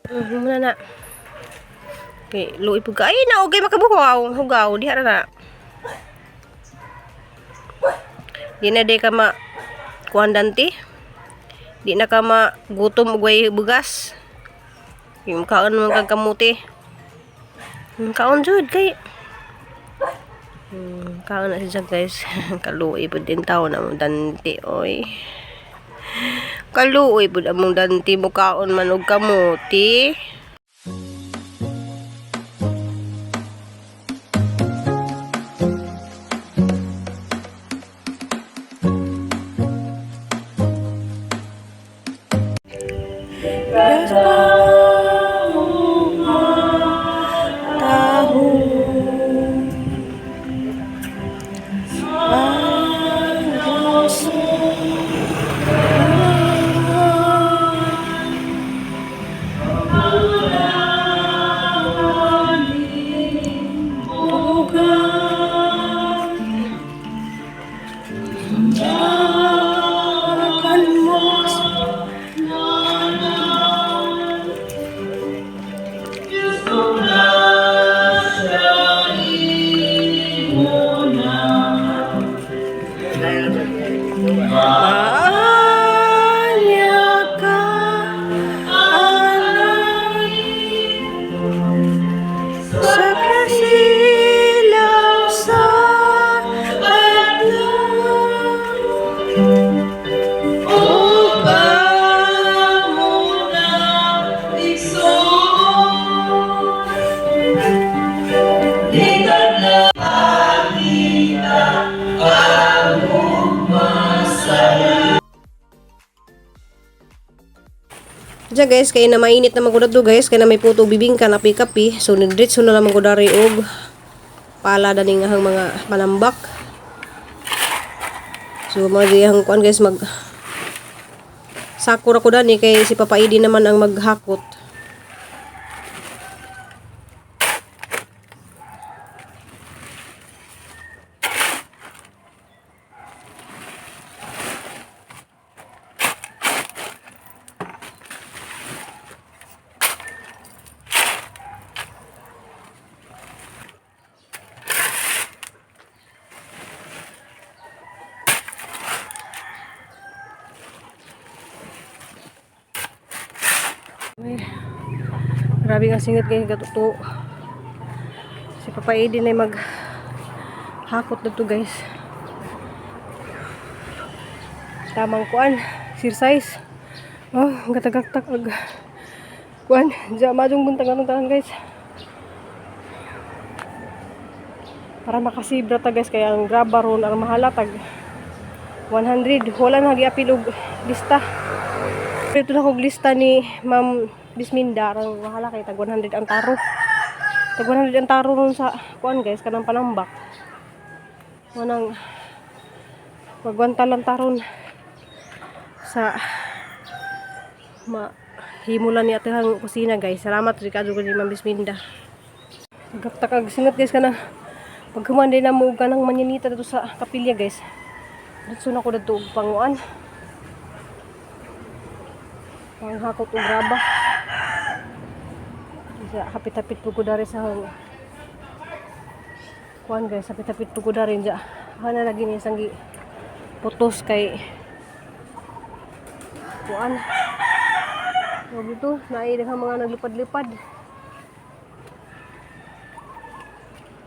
Muna na. Okay, luoy pud ka. Ay na, okay makabuhaw. Hugaw, diha ra na. Di na di ka ma kuan danti. Di na ka ma gutom og way bugas. Yung kaon man kag kamuti. Kaon jud kay. Kaon na siya, guys. Kaluoy pud din taon among danti oy. Kaluoy pud among danti mo kaon man og kamuti. Maanya ka anay sa kasilaw sa adlaw Upang muna igsoon, di ka na makita ang ugma sa Diya guys, kay na mainit na magudad do guys, kay na may puto bibingka na kapi. So nidritso na lang magudari og pala dani nga ang mga panambak. So mga diyang kuan guys, mag sakura ko dani kay si Papa Idi naman ang maghakot. Ay, grabe nga singit kay gatuto. Si Papa Edi na mag hakot na to, guys. Tamang kuan, exercise. Oh, gatagaktak ag kuan, diya majong buntag atong tanan, guys. Para makasibra ta, guys, kaya ang graba ron ang mahala tag 100. Wala na giapil og lista. Ito na kog lista ni Ma'am Bisminda ang mahala kay tag 100 ang taro. Tag 100 ang taro ron sa kuan, guys, kanang panambak. Manang magwanta lang taron sa ma himulan ni atehang kusina, guys. Salamat Ricardo ni Ma'am Bisminda. Nagaptak ag singat, guys, kana paghuman din na mo og kanang manyanita dito sa kapilya, guys. Dito na ko dito og panguan. Panghakot og graba. Sa hapit-hapit po ko dari sa kuan, guys, hapit-hapit po ko dari dya. Hana lagi ni isang putos kay kuan. So dito, naay daghang mga naglupad-lupad.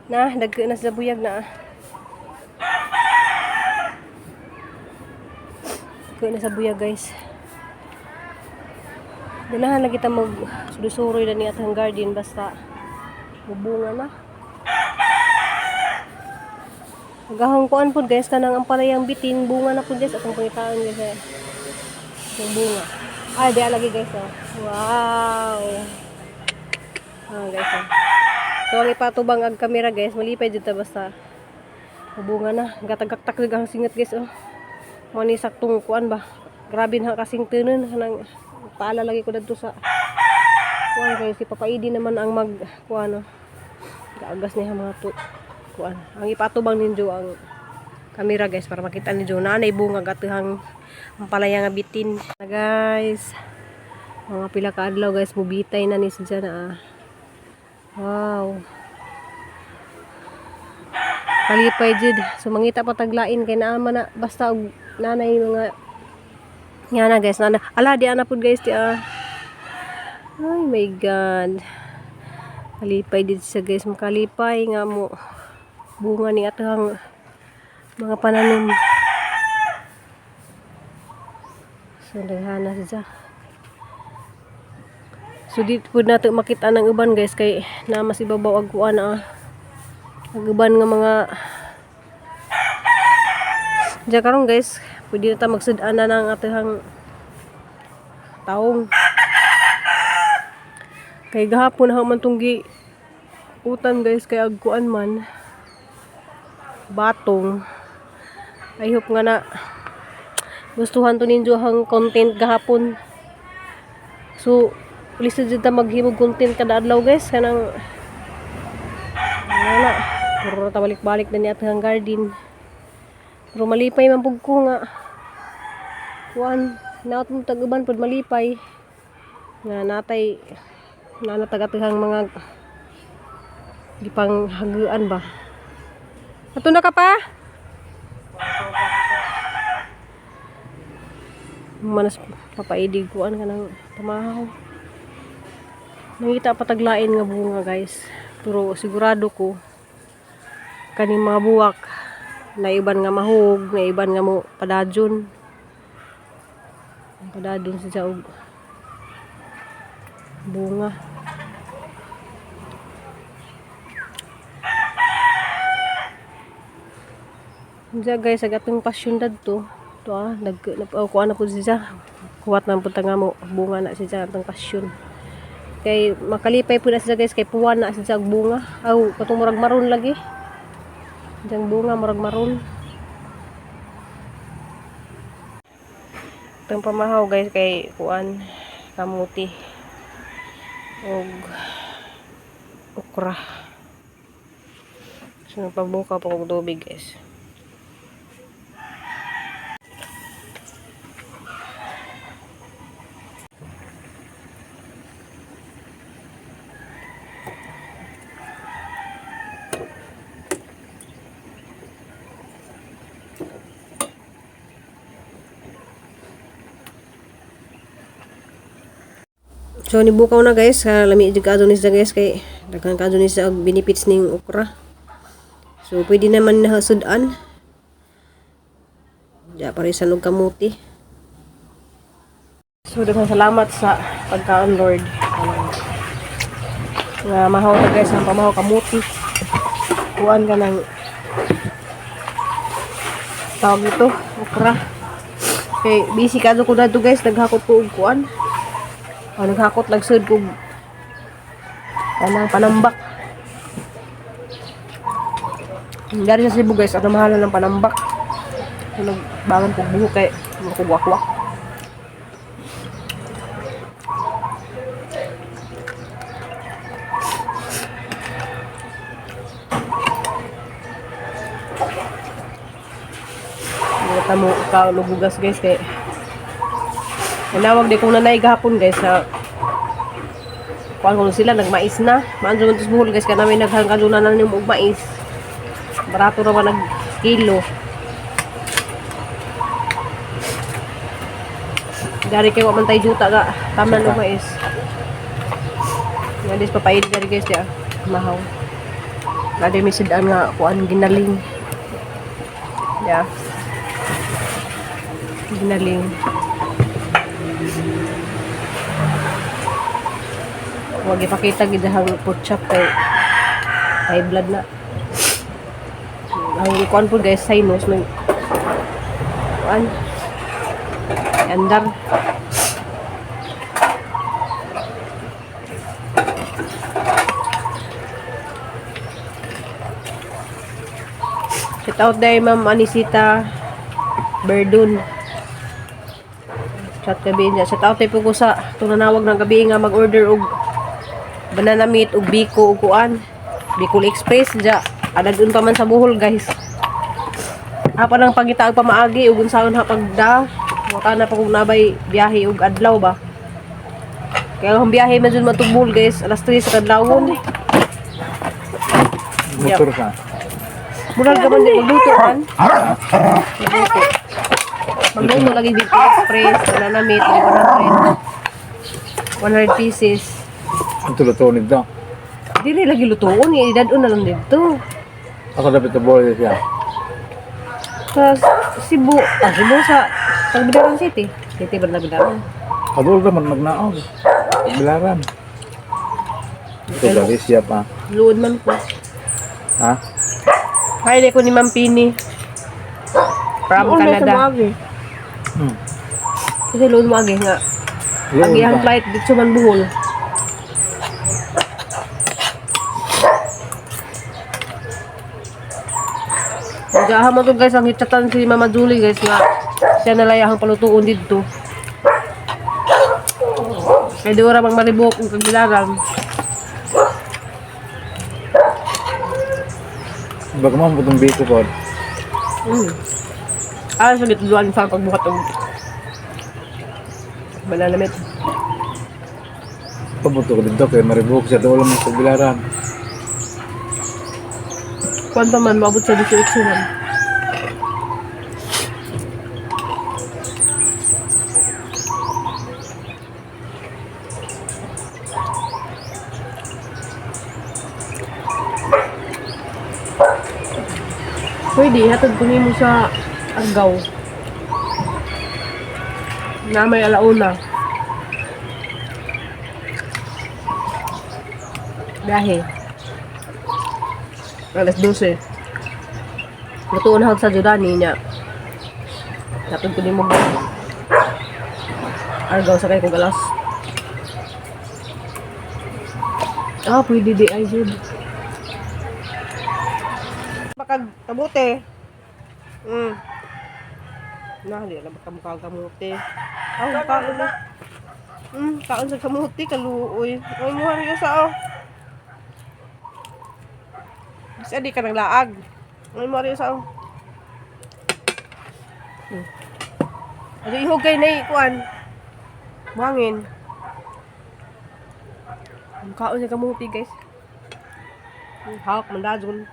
Na, dagko na sa buyag na. Dagko na sa buyag, guys. Ganahan lang kita mag suroy na ni atang garden basta mubunga na. Agahong kuan pod, guys, kanang ang palayang bitin bunga na pod, guys, atong pangitaan, guys eh. Yung bunga. Ay, di lagi, guys, oh. Wow. Ah, guys, oh. So ang ipatubang ag kamera, guys, malipay jud ta basta mubunga na. Gatagaktak jud ang singat, guys, oh. Mo ni saktong kuan ba. Grabe na kasing tunon kanang paala lagi ko dadto sa kuan kay si Papa Idi naman ang mag kuan, oh. Gaagas niya mga tu kuan. Ang ipatubang ninyo ang kamera, guys, para makita ninyo na nay bunga gatihang ang palaya nga bitin. Na, guys. Mga pila ka adlaw, guys, mubitay na ni siya na ah. Wow. Kalipay jud. So mangita pa taglain kay naa man na basta og nanay mga nga na, guys, nana. Ala, di ana pud, guys, di ah. Ay my God. Kalipay dito siya, guys, makalipay nga mo bunga ni atang mga pananim. So daghana siya. So dito pud nato makita ng uban, guys, kay na mas ibabaw ag kuan ah. Ang uban nga mga diyan karon, guys, pwede na ta magsud-an na ng atong taong. Kay gahapon na man tong gi utan, guys, kay agkuan man batong. I hope nga na gustuhan to ninyo ang content gahapon. So, lisod jud ta maghimog content kada adlaw, guys, kanang ano na, puro ta balik-balik na ni atong garden. Pero malipay man pug ko nga kuan, naot mo tag uban pud malipay nga natay nanatag atong mga gipang haguan ba. Ato na ka pa? Manas papaidig kuan ka ng pamahaw. Nangita pa taglain nga bunga, guys. Pero sigurado ko kaning mga buwak na iban nga mahug, na iban nga mo padadyon. Padadyon siya og bunga. Diya, guys, ag atong pasyon dadto. To ah, nag oh, kuha na po siya. Kuwat na po ta nga mo bunga na siya atong pasyon. Kay makalipay po na siya, guys, kay puwan na siya og bunga. Aw, katong murag maroon lagi. Diyang bunga murag maroon. Itong pamahaw, guys, kay kuan kamuti og okra. So nagpabuka pa kog tubig, guys. So nibukaw na, guys, ha, lami jud kaadto ni siya, guys, kay daghan kaadto ni siya og benefits ning okra. So pwede naman na sudan. Ja parisan og kamuti. So daghang salamat sa pagkaon, Lord. Nga mahaw ta, guys, ang pamahaw kamuti. Kuan ka ng tawag nito, okra. Kay busy kadto ko dadto, guys, naghakot ko og kuan. Oh, naghakot lagsud kog kanang panambak. Dari sa Cebu, guys, ang mahal ng panambak. So, nagbangon kog buhok kay makugwak-wak. Hindi ta mo kaulugugas, guys, kay nanawag di kong nanay gahapon, guys, sa kuan ko sila nagmais na. Maanjo man tos buhol, guys, kay namin naghanggalunan na nimo og mais. Barato ra ba nag kilo. Dari kay wa man tay juta ga taman og mais. Nga dis papaid dari, guys, di ah. Mahaw. Nade may sudan nga kuan ginaling. Yeah. Ginaling. Huwag ipakita gid ang pork chop kay high blood na. Ang kuan po, guys, sinus nag kuan. Andar. Shout out day Ma'am Anisita Berdun. Chat gabi niya. Shout out po ko sa itong nanawag ng gabi nga mag-order og banana meat og biko og kuan. Bicol Express ja. Adadun pa man sa Bohol, guys. Apa nang pangita og pamaagi ug unsaon ha pagda. Wala na pa kung nabay biyahe og adlaw ba. Kaya ang biyahe man jud matubol, guys, alas 3 sa kadlawon. Motor ka. Murag ka man di magluto man. Magluto. Magluto lagi BP Express, banana meat, 100. 100 pieces. Ang tulutuon nito. Dili lagi lutuon, nga idadon na lang dito. Ako dapat na siya. Sa Cebu, Cebu sa Tagbilaran City. City ba Tagbilaran? Kabul ka man magnaog. Bilaran. Ito Galicia pa. Luod man ko. Ha? Hi, ko ni Ma'am Pini. From Canada. Kasi luod mo agi nga. Luod Ang iyang ba? flight dito man Bohol. Nagaha mo to, guys, ang hitsatan si Mama Julie, guys, nga siya nalayahang palutuon dito. Kaya di ora mang maribok ang kabilaran. Baga mo putong biko po. Ah, sa gitluan sa pagbuhat og banana meat. Papunto ko dito kay maribok siya. Doon lang sa bilaran. Kuan pa man, maabot sa 18 man. Pwede, hatod ko nimo sa Argao. Na may alauna. Biyahe. Alas 12. Lutuon na sa Jordani niya. Hatod ko nimo Argao sa kay kong alas. Ah, pwede di ay jud. Bakag kamote. Na, di alam baka mukha ang kamote. Ah, kaon na. Kaon sa kamote, kaluoy. Uy, muha rin sa oh. Bisa di ka naglaag. Uy, muha rin sa oh. Ano ihugay na ikuan? Buhangin. Ang kaon sa kamote, guys. Hawak man dazon.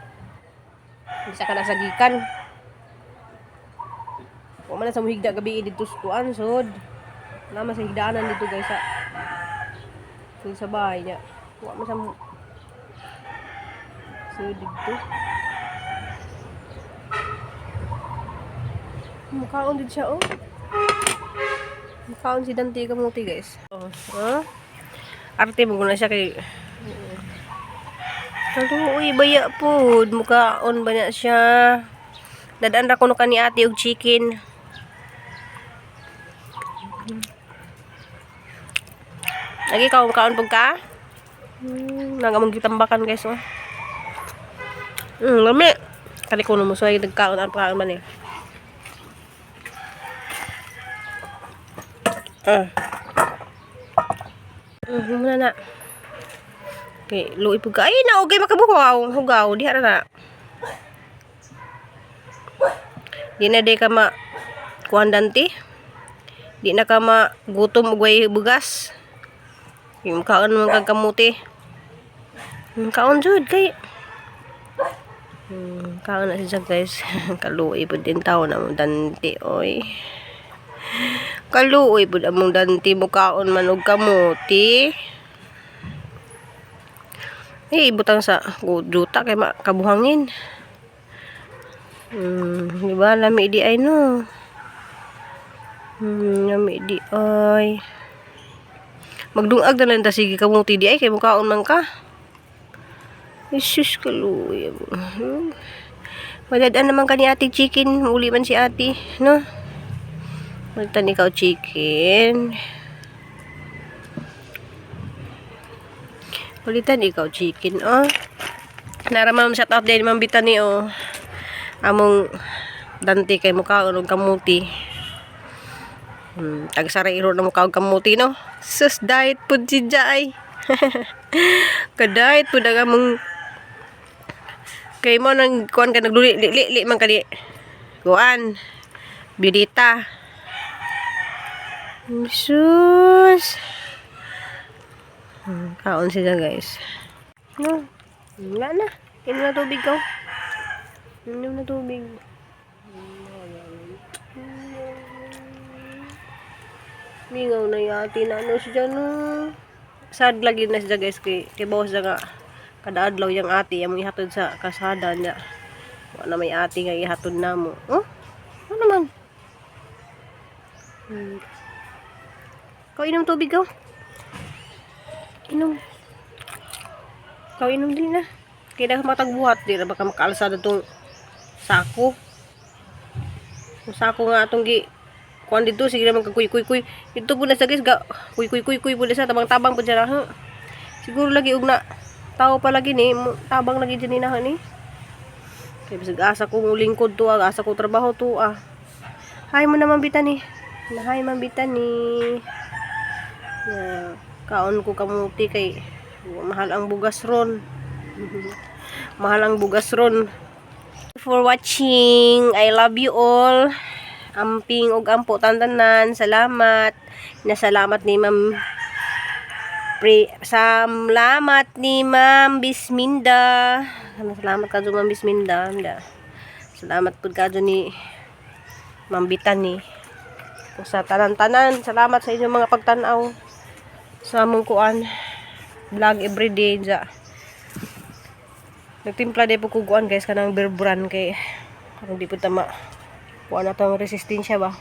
Bisa ka na sa gikan. Wa man na sa muhigda gabi dito sa kuan sod. Wala man sa higdaanan dito, guys, sa sud sa bahay niya. Wa man sa sud dito. Mukhaon din siya oh. Mukhaon si Dante kamuti, guys. Oh, huh? Arte mo na siya kay Kaluoy baya pod, mukhaon ba niya siya? Dadaan ra kuno kani ate og chicken. Lagi ka kaon pag ka? Nangamong gitambakan, guys, oh. Lami. Kani kuno mo so ay nagkaon ang pagkaon man eh. Ah. Muna na. Okay, luoy pud ka. Ay na okay makabuhaw, hugaw diha ra na. Di na di ka ma kuan danti. Di na ka ma gutom og way bugas. Yung kaon man kag kamuti. Kaon jud kay kaon na siya, guys. Kaluoy pud din taon among danti oy. Kaluoy pud among danti mo kaon man og kamuti. Eh, ibutang sa juta kay makabuhangin. Di ba? Lami di ay no. Lami di ay. Magdungag na lang ta sige kamuti di ay kay mukaon man ka. Jesus kaluoy. Madadaan naman ka ni Ate Chicken. Uli man si Ate, no? Magtan ikaw chicken. Ulitan ikaw chicken, oh. Nara ma'am shout out din ma'am Bitani oh. Among dante kay mukha og kamuti. Tagsara iro na mukha og kamuti no. Sus diet pud si Jai. Ka-diet pud ang among kay mo nang kuan ka nagluli li, li, li man kali. Kuan. Birita. Sus. Kaon sila, guys. No. Wala na. Inom na tubig ko. Inom na tubig. Mingaw na yati na ano siya no. Sad lagi na siya, guys, kay bawas siya nga kada adlaw yung ate among ihatod sa kasada niya. Wala may ate nga ihatod namo. Oh? Ano naman? Ikaw, inom tubig ko. Inom. Ikaw, inom din na. Kaya na matagbuhat di na baka makaalsada tong sako. Kung sako nga atong gi kuan dito, sige naman ka kuy kuy kuy. Dito po na sa, guys, ga kuy kuy kuy kuy po na sa tabang-tabang po dyan ha. Siguro lagi og na tao pa lagi ni tabang lagi dyan ni na ni. Kaya bisag asa ko lingkod to ah, asa ko trabaho to ah. Hi mo naman bitan ni. Hi man bitan ni. Na kaon ko kamuti kay mahal ang bugas ron. Mahal ang bugas ron. For watching. I love you all. Amping ug ampo tantanan. Salamat. Nasalamat ni Ma'am Pre, salamat ni Ma'am Bisminda. Salamat ka Ma'am Bisminda. Nda. Salamat pud ka ni Ma'am Bitani. Kung sa tanan-tanan, salamat sa inyong mga pagtanaw sa among kuan vlog everyday dya. Nagtimpla di po ko kuan, guys, kanang Bear Brand kay aron di po tama kuan na tong resistensya ba.